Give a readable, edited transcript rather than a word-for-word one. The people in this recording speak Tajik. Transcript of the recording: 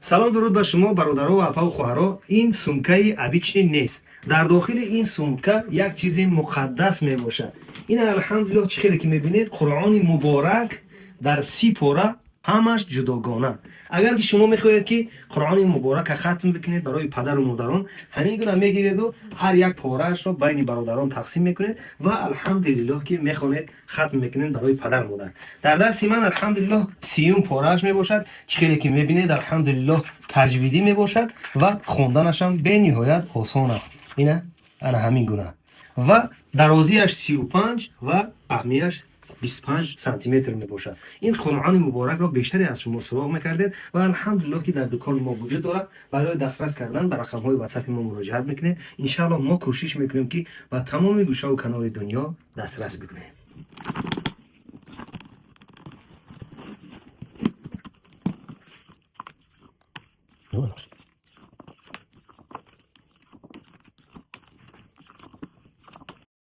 Салом, дуруд ба шумо, бародаро ва апаву хоҳаро. Ин сумкаи обычный нест. Дар дохили ин сумка як чизи муқаддас мебошад. Ин, алҳамдулиллоҳ, чӣ хеле ки мебинед, Қуръони муборак дар 30 пора, ҳамаш ҷудогона. Агар ки шумо мехоҳед, ки Қуръони муборака хатм бикунед барои падару модарон, ҳамин гуна мегиреду ҳар як пораашро байни бародарон тақсим мекунед ва, алҳамдулиллоҳ, ки мехонед, хатм мекунед барои падару модар. Дар дасти ман, алҳамдулиллоҳ, 30-юм порааш мебошад. Чӣ хеле ки мебинед, алҳамдулиллоҳ, таҷвидӣ мебошад ва хонданашам бениҳоят осон аст. Ина, ана ҳамин гуна, ва дарозиаш 35 ва паҳмияш 25 сантиметр мебошад. Ин Қуръони муборакро бештаре аз шумо суроғ мекардед ва, алҳамдулиллоҳ, ки дар дукони мо вуҷуд дорад. Барои дастрас кардан ба рақамҳои ватсапи мо муроҷиат мекунед. Иншааллоҳ, мо кӯшиш мекунем, ки ба тамоми гӯшаву канори дунё дастрас бикунем.